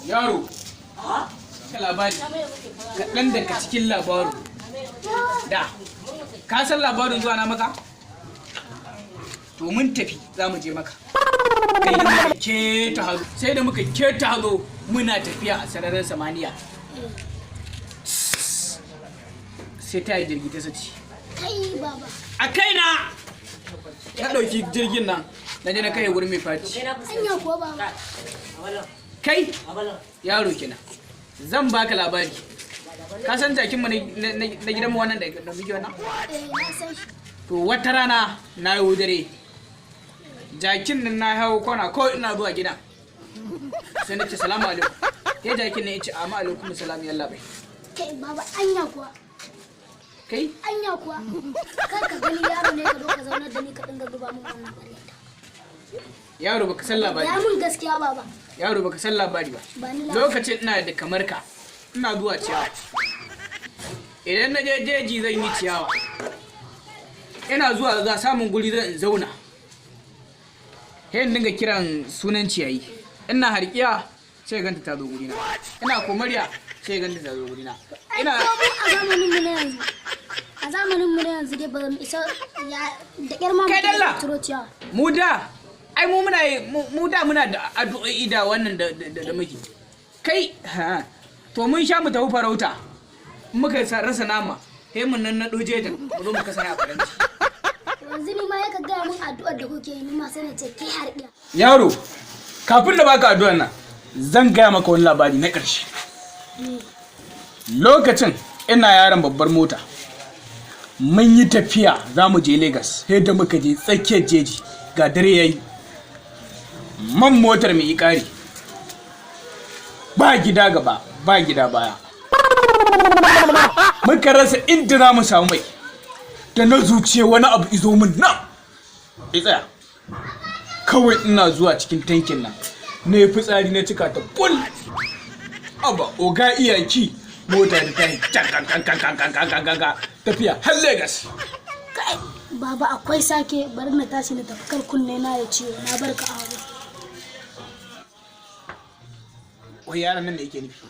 Yaro, ka labari kaɗan daga cikin labaru da ka san labarin zuwa na maka. To, mun tafi za mu je maka. Kai, muka keta hazo, sai da muka keta hazo, muna tafiya a sararin samaniya, sai ta yi jirgi ta sace. Kai, baba. A kaina na ɗauki jirgin nan, na je na kai wurin mai faci. Anya kuwa, baba? Kai, yaro kenan, zan baka labari. Ka san jakinmu na gidanmu wannan da muke wannan? Eh, na san shi. To, wata rana na yi dare, jakin nan na hau kwana ko ina zuwa gida, sai na ce, "Salamu alaikum." Sai jakin nan ya ce, "Amma alaikum salam, yalla bai." Kai, baba, anya kuwa? Kai. Anya kuwa? Kar ka gani yaro ne, ka zo ka zaunar da ni ka dinga zuba min wannan ƙaryata. Yaro, baka san labari Ya mun gaskiya, baba. Yaro, baka san labari ba. Ba ni labari. Lokacin ina da kamar ka, ina zuwa ciyawa. Idan na je jeji zan yi ciyawa, ina zuwa za samun guri zan zauna, sai in dinga kiran sunan ciyayi. Ina harkiya, sai ganta ta zo gurina. Ina komariya, sai ganta ta zo gurina. Ai ina ko mu a zamanin mu na yanzu, a zamanin mu na yanzu dai ba mu isa ya da ƙyar ma Kai mutum dalla. ya ciro ciyawa. Mu da ai mu muna mu da muna da addu'o'i da wannan da muke kai. Ha, to, mun sha mu tafi farauta, muka rasa nama, sai mun nan na doje ta, mu zo mu kasa a faranti. Yanzu ni ma ya ka gaya min addu'ar da kuke yi, ni ma sai na ce kai harƙiya. Yaro, kafin da baka addu'ar nan, zan gaya maka wani labari na ƙarshe. Lokacin ina yaron babbar mota, mun yi tafiya za mu je Legas. Sai da muka je tsakiyar jeji, ga dare yayi, man motar mai ƙare, ba gida gaba, ba gida baya, muka rasa inda za mu samu mai. Da na zuciya wani abu izo min nan ya tsaya kawai, ina zuwa cikin tankin nan na yi fitsari, na cika ta full. Aba oga iyaki, mota da ta yi tafiya har Legas. Kai, baba, akwai sake. Bari na tashi na tafi, kar kunne na ya ciwo. Na barka a wajen. Wai yaran nan me yake nufi?